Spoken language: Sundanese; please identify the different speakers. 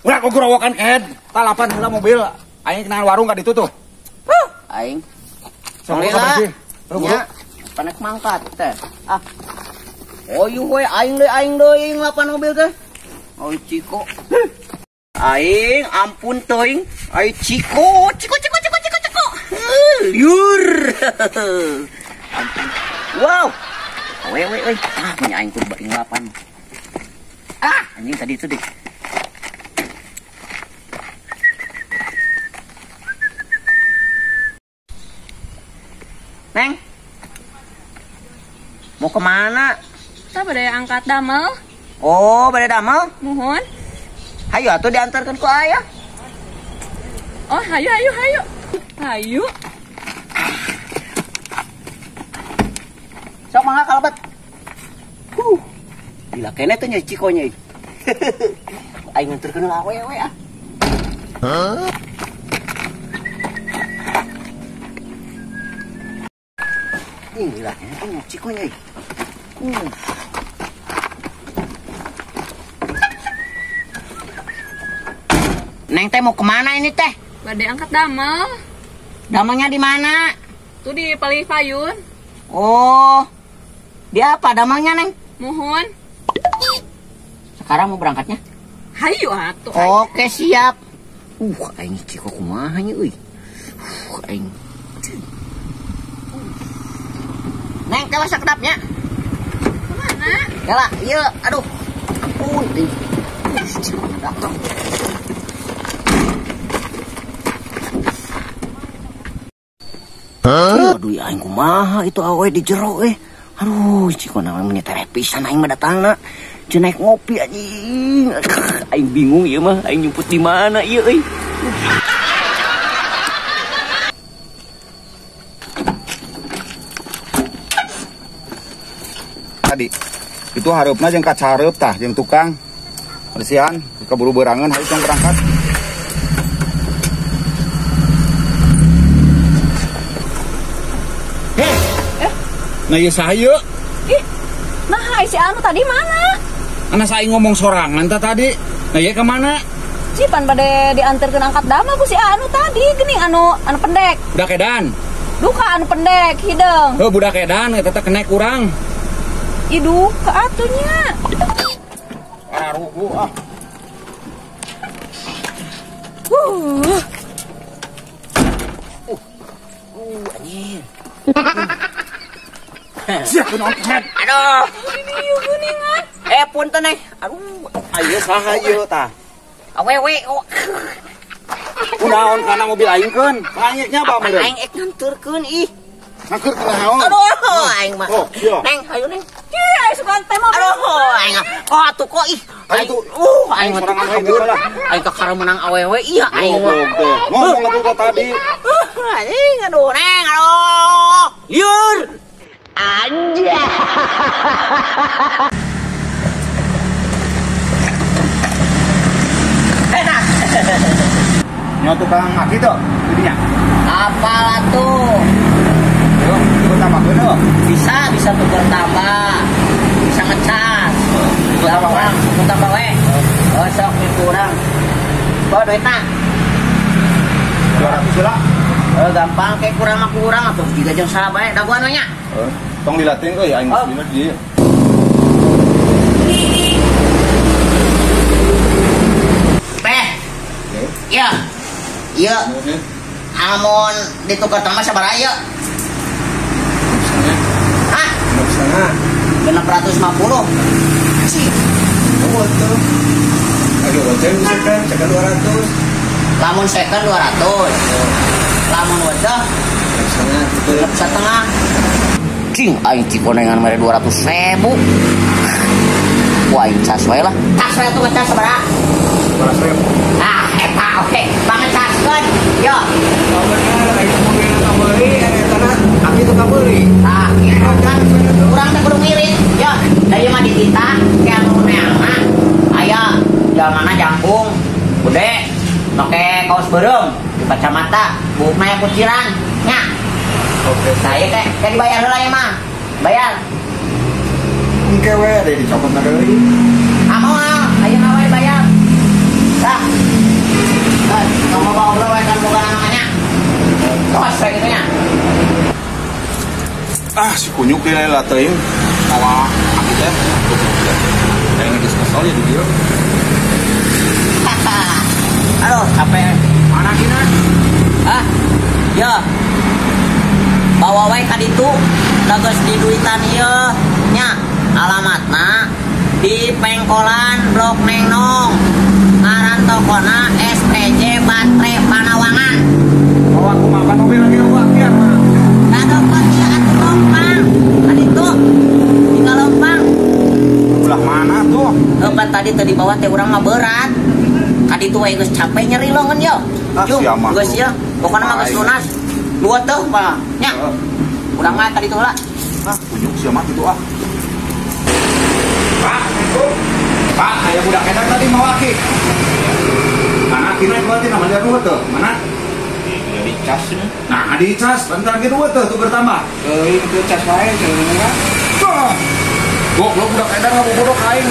Speaker 1: Ulah kok gorowokan kehed. Talapan heula mobil. Aing kenal warung ka ditu tuh.
Speaker 2: Aing.
Speaker 1: Sok bersih.
Speaker 2: Nya, panek mangkat teh. Ah. Oh yuh we aing deui ngelapan mobil teh. Oh Ciko. Aing ampun teuing. Ai Ciko, Ciko Ciko Ciko Ciko Ciko. Liur. Ampun. Wow. We we we. Ah, punya aing kudu bari ngelapan. Ah, anjing tadi itu deh. Neng, mau kemana?
Speaker 3: Kita bade angkat damel.
Speaker 2: Oh, bade damel?
Speaker 3: Muhun.
Speaker 2: Hayu atuh diantarkan ku ayah.
Speaker 3: Oh, hayu hayu hayu. Hayu.
Speaker 2: Sok mangga kalebet. Gila kene tuh nya Ciko nya. Aing nganterkeun lah we we ah.
Speaker 1: Hah?
Speaker 2: Gila kene tuh nya Ciko nya. Neng teh mau kemana ini teh?
Speaker 3: Bade angkat damel.
Speaker 2: Damelnya di mana?
Speaker 3: Tuh di Palih Payun.
Speaker 2: Oh, di apa damelnya Neng?
Speaker 3: Muhun.
Speaker 2: Sekarang mau berangkatnya?
Speaker 3: Hayu atuh.
Speaker 2: Oke siap. Aing Ciko kumaha nya euy. Aing. Neng teh sakedapnya.
Speaker 3: Kemana?
Speaker 2: Yalah, ieu aduh. Ampun euy. Ciko datang. Aduh, aing kumaha itu awe di jero eh. Aduh, Ciko na meni tereh pisan aing mah datangna. Ceun naik ngopi anjing. Aing bingung ieu mah, aing nyumput di mana ieu euy.
Speaker 1: Tadi itu hareupna jeung kaca hareup tah jeung tukang bersihan keburu berangan hayu tong berangkat. Nah iya saya.
Speaker 3: Ih, nah si anu tadi mana?
Speaker 1: Anak saya ngomong sorangan tadi. Nah iya kemana?
Speaker 3: Cipan pada diantarkan angkat damel ku si anu tadi, gini anu anu pendek.
Speaker 1: Budak edan.
Speaker 3: Duka anu pendek, hidung.
Speaker 1: Oh budak edan, eta teh kena kurang.
Speaker 3: Ih duka atunya.
Speaker 1: Ararugu ah.
Speaker 2: Anjir.
Speaker 1: Siap kunaon.
Speaker 2: Aduh.
Speaker 3: Ini kuningan.
Speaker 2: Punten neng. Aduh,
Speaker 1: ayo saha ieu tah?
Speaker 2: Awewe.
Speaker 1: Kunaon kana mobil aing keun? Aing nya ba meureun?
Speaker 2: Aing ek nganterkeun ih.
Speaker 1: Nganterkeun naon?
Speaker 2: Aduh, aing mah.
Speaker 1: Oh, iya.
Speaker 2: Neng, hayu neng.
Speaker 3: Ih, aing suka teh mobil.
Speaker 2: Aduh, aing. Oh, atuh kok ih.
Speaker 1: Aing tuh.
Speaker 2: Aing mah kabur. Aing kakara menang awewe iya aing.
Speaker 1: Ngomong atuh tadi.
Speaker 2: Anjing, aduh, neng, aduh. Liur. Anjay. Enak.
Speaker 1: Nyo tukang aki tuh, jadinya.
Speaker 2: Apalah tuh?
Speaker 1: Yo, tukar tambah tuh.
Speaker 2: Bisa, bisa tukar tambah. Bisa ngecas.
Speaker 1: Tukar tambah we.
Speaker 2: Tukar tambah we. Oh, sok nih kurang. Bawa duitnya.
Speaker 1: 200 lah.
Speaker 2: Oh, gampang kayak kurang mah kurang atuh jiga jeung salah bae daguan we nya.
Speaker 1: Tong dilatih euy aing geus di.
Speaker 2: Teh. Iya. Iya. Amun ditukar tambah sabaraha ieu? Hah? 6,5. 650. Sih.
Speaker 4: Oh, tuh. Aduh, goceng second, second 200.
Speaker 2: Lamun second 200. Lamun wadah 6,5. Cing, aing cikonengan mere 200.000. Wah, aing cas wae lah. Cas wae tuh ngecas sabaraha?
Speaker 1: 200.000.
Speaker 2: Ah, eta oke. Banget caskeun. Yo.
Speaker 4: Bener, aing mobil ka meuli, eta na aki tukang meuli.
Speaker 2: Tah, kieu kan urang teh kudu ngirit. Yo, da ieu mah ditita ke anu neangna. Aya jalmana jangkung, gede, make kaos beureum, di kacamata, buukna aya kuciran, nya.
Speaker 4: Oke.
Speaker 2: Saya teh, teh dibayar heula ieu mah. Bayar.
Speaker 4: Engke we deh dicopot na deui.
Speaker 2: Ah moal, ayeuna we bayar. Dah. Kamu bawa ngobrol we kan boga namanya. Tos we kitu nya.
Speaker 1: Ah, si kunyuk deui lah teuing. Mawa aki teh. Aing geus kesel ya di dieu.
Speaker 2: Aduh, capek.
Speaker 1: Mana kina?
Speaker 2: Ah. Ya. Bawa wae ka ditu, da geus diduitan ieu nya. Alamatna di Pengkolan Blok Nengnong. Ngaran tokona SPJ Batre Panawangan.
Speaker 1: Bawa aku makan mobil lagi aku akian mah.
Speaker 2: Da dokter ieu atuh lompang. Ka ditu. Di Kalompang.
Speaker 1: Belah mana tuh?
Speaker 2: Heuh, pan tadi teh di bawah teh urang mah berat. Ka ditu wae geus capek nyeri longan yo.
Speaker 1: Ah,
Speaker 2: Jung,
Speaker 1: sia mah.
Speaker 2: geus ieu. Pokona mah geus lunas. Dua tuh, Pak. Nya. Urang mah ka ditu heula.
Speaker 1: Ah, kunyuk sia mah kitu ah. Pak, Assalamualaikum. Pak, aya budak edan tadi mau aki. Mana aki naik berarti namanya dua tuh. Mana?
Speaker 4: Jadi cas nih.
Speaker 1: Nah, di cas, bentar lagi dua tuh, tuh bertambah.
Speaker 4: Itu cas wae cenah.
Speaker 1: Wah. Goblok budak edan ngabobodo ka aing.